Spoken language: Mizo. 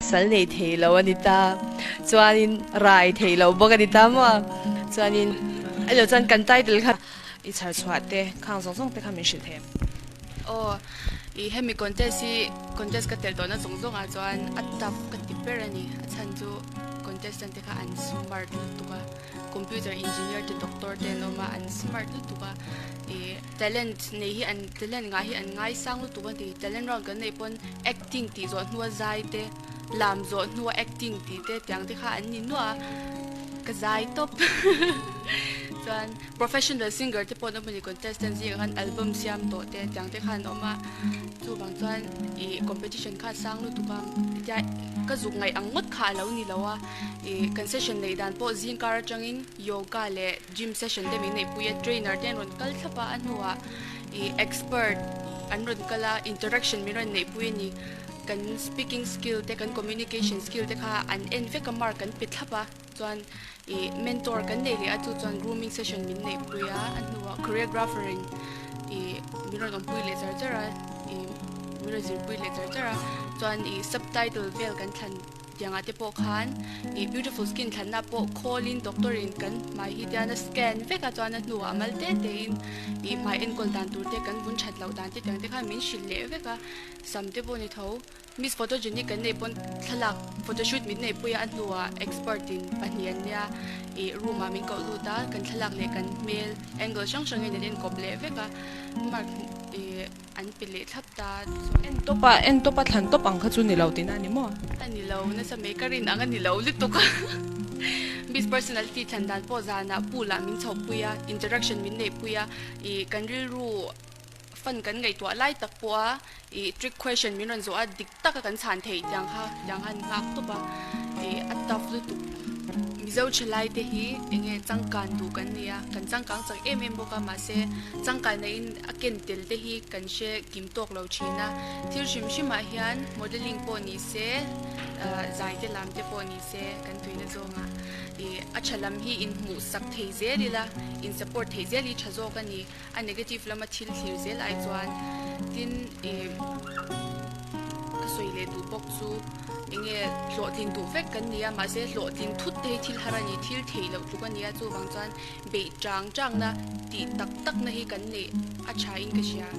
Sal nei thei lo a ni ta. Chuanin rai thei lo bawk a ni ta maw? Chuanin a lo chuan kan title kha. I chhar chhuah te khang zawng zawng te kha min hrilh thei em? Aw, i hemi contest hi contest ka tel tawhna zawng zawngah chuan a tough ka ti ber a ni. A chhan chu contestant te kha an smart lutuk a, computer engineer te doctor te an awm a, an smart lutuk a, i talent nei hi an talent ngah hi an ngaisang lutuk a ti. Talent round kan neih pawn acting tih zawh hnua zai te, lam zawh hnua acting tih te tiang te kha an ni nuah a, ka zai tawp chuan professional singer te pawh an awm a ni contestant zingah khan album siam tawh te tiang te kha an awm a chuvang chuan ih competition kha a sang lutuk a tia ka zuk ngaih ang ngawt kha a lo ni lo a ih kan session neih dan pawh zing kar atangin yoga leh gym session te min neih pui a trainer te an rawn kal thlap a a hnuah ih expert an rawn kal a interaction min rawn neih pui a ni kan speaking skill te kan communication skill te kha an en vek a mark an pe thlap a chuan ih mentor kan nei leh a chu chuan grooming session min neih pui a a hnuah choreographer in ih min rawn awmpui leh char char a ih min rawn zirpui leh char char a chuan ih subtitle vel kan thlan tiangah te pawh khan ih beautiful skin thlanna pawh call in doctor in kan hmai hi tian a scan vek a chuan a hnuah a mal te te in ih hmai enkawl dan tur te kan vun that loh dan te tiang te khan min hrilh leh vek a sam te pawh ni tho. Miss Photogenic kan neih pawn thlalak photoshoot min neih pui a, a hnuah expert in pahnih an nia ih room ah min koh lut a, kan thlalak leh kan hmel angle hrang hrang in an enkawp leh vek a, mark ih an pe leh thlap ta chuan. En tawp a, en tawp a thlan tawp ang kha chu ni lo tihna a ni maw? A ni lo, nasa mai ka rin ang a ni lo lutuk a. Miss Personality thlan dan pawh zanah pool ah min chhoh pui a, interaction min neih pui a, ih kan rilru Fan kan ngaihtuah lai tak pawh a ih trick question min rawn zawh a dik tak a kan chhan theih tiang kha tiang khan nghak tawp a ih a tough lutuk. Mizo thalai te hi enge changkan duh kan ni a kan changkang chak em em bawk a mahse changkan na in a ken tel te hi kan hre kim tawk lo thin a thil hrim hrim ah hian modelling pawh ni se ah zai te lam te pawh ni se kan tuina zawngah ih a tha lam hi inhmuh sak thei zel ila in support thei zel hi tha zawk a ni. A negative lama thil thlir zel ai chuan tin ih ka sawi leh duh bawk chu enge hlawhtlin duh vek kan ni a mahse hlawhtlin thut te hi thil har a ni thil theih loh tluk a ni a chuvang chuan beih chang chang na tih tak tak na hi kan neih a tha in ka hria.